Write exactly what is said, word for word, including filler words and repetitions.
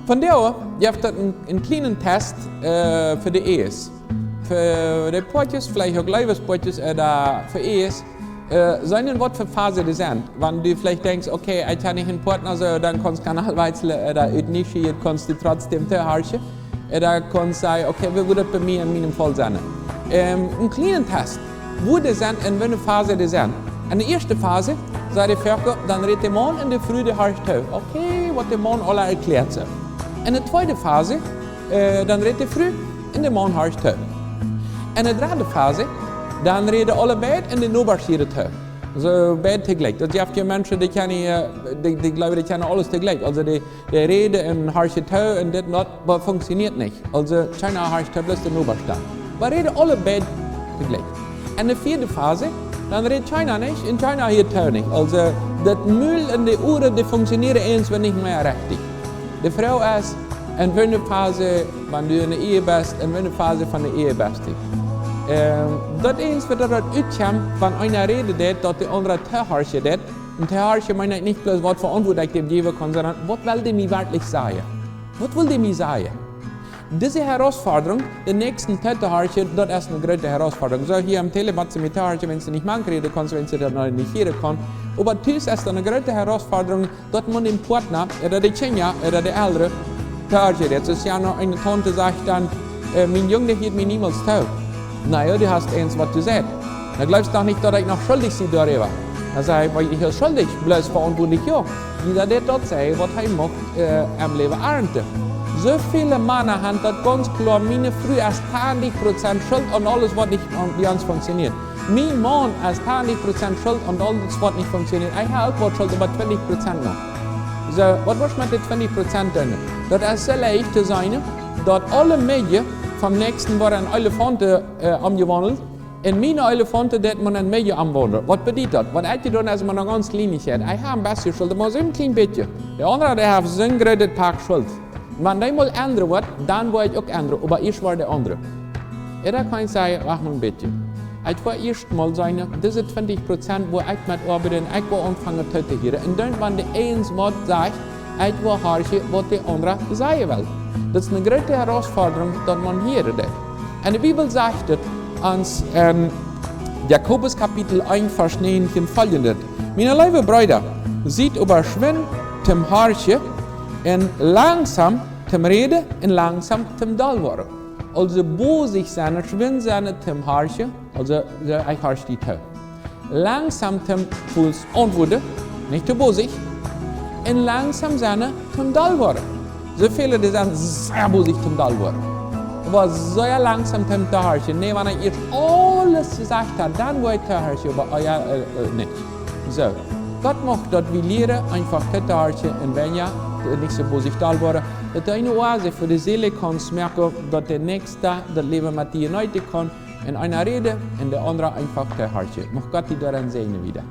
Vondoag jeft daut een, een kjlienen Test, äh, fa de Ehes. Fa de Poatjes, veleicht uk Leewespoatjes, äh, ooda fa Ehes, äh, seenen waut fa Phase dee sent. Wan du veleicht denkjst, okay, ekj hab nich een Partner, soo, dan kaust du kjeen Aunwäsende, äh, ooda ut Nieschieheit kaust du trotzdäm toohorchen. Äh, dan kaust du sajen, okay, woo wudd daut bie mie en mienem Faul sennen? Ähm, een kjlienen Test. Woo dee sent un waut fa Phase dee sent. Enne ieeschte Phase, sajcht de Fru, dan rät de Maun un de Fru dee horcht too. Okay, waut de Maun aula erkjläat soo. Enne tweede Phase, äh, dan rät de Fru un de Maun horcht too. Enne dredde Phase, dan räden aule beid un de Nobasch hieet too. Soo beid toojlikj. Daut jeft je Menschen, dee kjennen, äh, dee, dee jleewen, dee kjennen aules toojlikj. Aulsoo dee, dee räden un horchen too un dit un daut, oba funkjsioneet nich. Aulsoo, kjeena horcht too, bloos de Nobasch dan. Oba räden aule beid toojlikj. Enne vieede Phase, dan rät kjeena nich un kjeena hieet too nich. Aulsoo, daut Mul un de Uaren, dee funkjsionieren eent nich mea rechtich. De Froag es, en waut fa Phase, wan du enne Ehe best, en waut fa Phase von de Ehe best du? Ähm, daut eent, waut doa rut kjemt, wan eena räden deit, daut de aundra toohorchen deit. Un toohorchen meent nich bloos, waut fa Auntwuat ekj däm jäwen kaun, sonda waut well dee mie werkjlich sajen? Waut well dee mie sajen? Dise Herausforderung, dän Näakjsten tootohorchen, daut es eene groote Herausforderung. Soo hia aum Telefon mie toohorchen, wan du nich mank räden kaust, wan du daut noch nich hieren kaust. Oba tus es daut eene groote Herausforderung, daut maun dän Partner, ooda de Kjinja, ooda de Elren, toohorchen deit. Soo aus wan eene Taunte sajcht dan, äh, mien Jung, dee hieet mie niemols too. Na jo, du hast eent waut du sajchst. Dan jleefst doch nich, daut ekj noch schuldich sie doaräwa. Dan saj ekj, wiels ekj schuldich, bloos veauntwuatlich, jo. Jieda deit daut sennen, waut hee mucht, äh, em Läwen arnten. Soo väle Mana han daut gaunz kloa, miene Fru es tachentich Prozent schult aun aules, waut nich aun, bie ons funkjsioneet. Mien Maun es tachentich Prozent schult aun aules, waut nich funkjsioneet. Ekj hab uk waut Schult, oba twintich Prozent noch. Soo, waut woascht met dee twintich Prozent doonen? Daut es sea leicht to seenen, daut aule Meddach vom Näakjsten woaren en Elefanten, äh, omjewaundelt. Un miene Elefanten deit maun en Meddach omwaundlen. Waut bediet daut? Waut ekj jedonen hab, es mau eene gaunz Kjlienichkjeit. Ekj hab een bät Schult, mau soo een kjlien bät. De aundra, dee haft soo een grootet Pak Schult. Wan dee mol endren woat, dan woa ekj uk endren, oba ieescht woat de aundra. Ooda kaun ekj sajen, wacht mol een bät. Ekj woa ieescht mol seenen, dise twintich Prozent, wua ekj met oabeid, ekj woa aunfangen tootohieren. Un dan, wan de eent waut sajcht, ekj woa horchen, waut de aundra sajen well. Daut es eene groote Herausforderung, daut maun hieren deit. Un de Bibel sajcht et ons en Jakobus Kapitel eent, Varsch näajentieen foljendet: Miene leewe Breeda, siet oba schwind toom horchen un langsom toom räden un langsom toom doll woaren. Aulsoo bosich sennen, schwind sennen toom horchen, aulsoo, soo, ekj horch die too. Langsom toom fuaz auntwuaden, nich too bosich. Un langsom sennen toom doll woaren. Soo väle, dee sent sea bosich toom doll woaren. Oba sea langsom toom toohorchen. Nä, wan ekj ieescht aules jesajcht hab, dan woa ekj toohorchen, oba, oh jo, äh, äh, nich. Soo, Gott mucht, daut wie lieren, eefach tootohorchen un wan jo, äh, nich soo bosich doll woaren. Daut du eene Oase fa de Seel kaust moaken, daut de Näakjsta daut Läwen met die jeneeten kaun. Un eena räden un de aundra eefach toohorchen. Mucht Gott die doaren säajnen wieda.